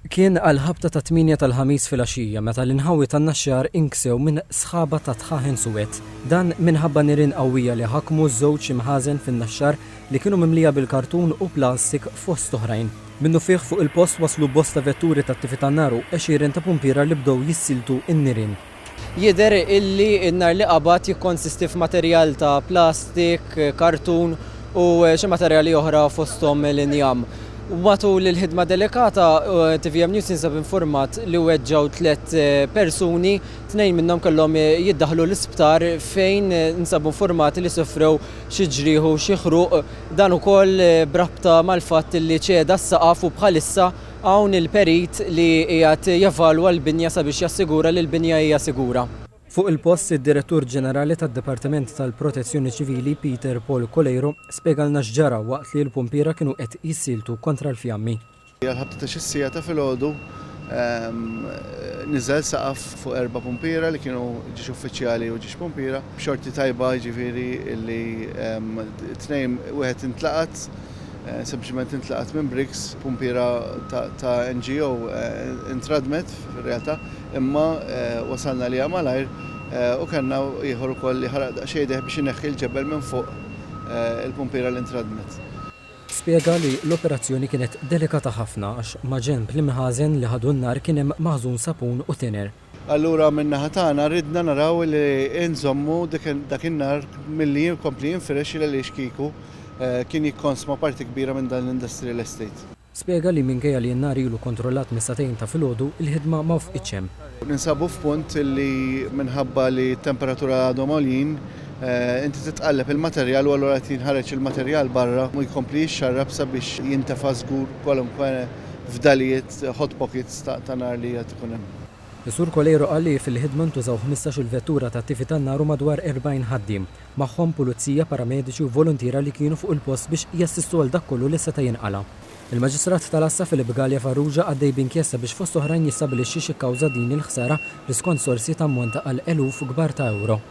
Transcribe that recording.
Kien għall-ħabta tat-tmienja tal-Ħamis filgħaxija meta l-inħawi tan-Naxxar inksew minn sħaba ta' dħaħen suwed. Dan minħabba nirien qawwija li ħakmu żewġ imħażen fin-Naxxar li kienu mimlija bil-kartun u plastik fost oħrajn. Minnufih fuq il-post waslu bosta vetturi tat-tifi tan-nar u għexieren ta' pumpiera li bdew jissiltu n-nirien. Jidher illi n-nar li qabad jikkonsisti f'materjal ta' plastik, kartun u xi materjali oħra fosthom l-injam. Matul il-ħidma delikata, tvm News jinsab infurmat li weġġgħu tlett persuni, tnejn minnhom kellhom jiddaħħlu l-isptar fejn nsabu infurmati li sofrew xi ġrieħ u xi ħruq, dan ukoll b'rabta mal-fatt li ċeda s-saqaf u bħalissa Hawn il-perit li qiegħed jevalwa l-binja sabiex jassigura li l-binja hija sigura. Fuq il-post, id-Direttur Ġenerali tad-Dipartiment tal-Protezzjoni Ċivili, Peter Paul Coleiro, spjegalna x'ġara waqt li l-pumpiera kienu qed jissieltu kontra l-fjammi. Għall-ħabta ta' xi siegħa ta' filgħodu niżel saqaf fuq erba' pumpiera li kienu ġiex uffiċjali u ġiex pumpiera. B'xorti tajba jiġifieri li tnejn wieħed intlaqat Sempliċement intlaqat minn bricks, pumpiera ta' NGO intradmet fir-realtà, imma wasalna għaliha malajr u kellna ieħor ukoll li ħaraq daqsxejn idejh biex ineħħi l-ġebel minn fuq il-pumpiera li intradmet. Spjega li l-operazzjoni kienet delikata ħafna għax maġenb l-imħażen li ħadu n-nar kien hemm maħżun sapun u thinner. Allura min-naħa tagħna ridna naraw li nżommu dak in-nar milli jkompli jinfirex għaliex kieku kien jikkonsma parti kbira minn dan l-industrial estate. Spjega li minkejja li n-nar ilu kontrollat mis-sagħtejn ta' filgħodu, il-ħidma ma wfqitx hemm. Ninsabu f'punt li minħabba li t-temperatura għadhom għoljin, inti titqalleb il-materjal u allura qed jinħareġ il-materjal barra u jkompli jixxarrab sabiex jintefa' żgur kwalunkwe fdalijiet, hot pockets ta' nar li qed ikun hemm. Is-Sur Coleiro qal li fil-ħidma ntużaw 15-il vettura tat-tifi tan-nar u madwar 40 ħaddiem. Magħhom pulizija, paramediċi u voluntiera li kienu fuq il-post biex jassistu għal dak kollu li seta' jinqala'. Il-Maġistrat tal-Għassa Philip Galea Farrugia għaddej b'inkjesta biex fost oħrajn jistabilixxi x'ikkawża din il-ħsara li skont sorsi tammonta għal eluf kbar ta' ewro.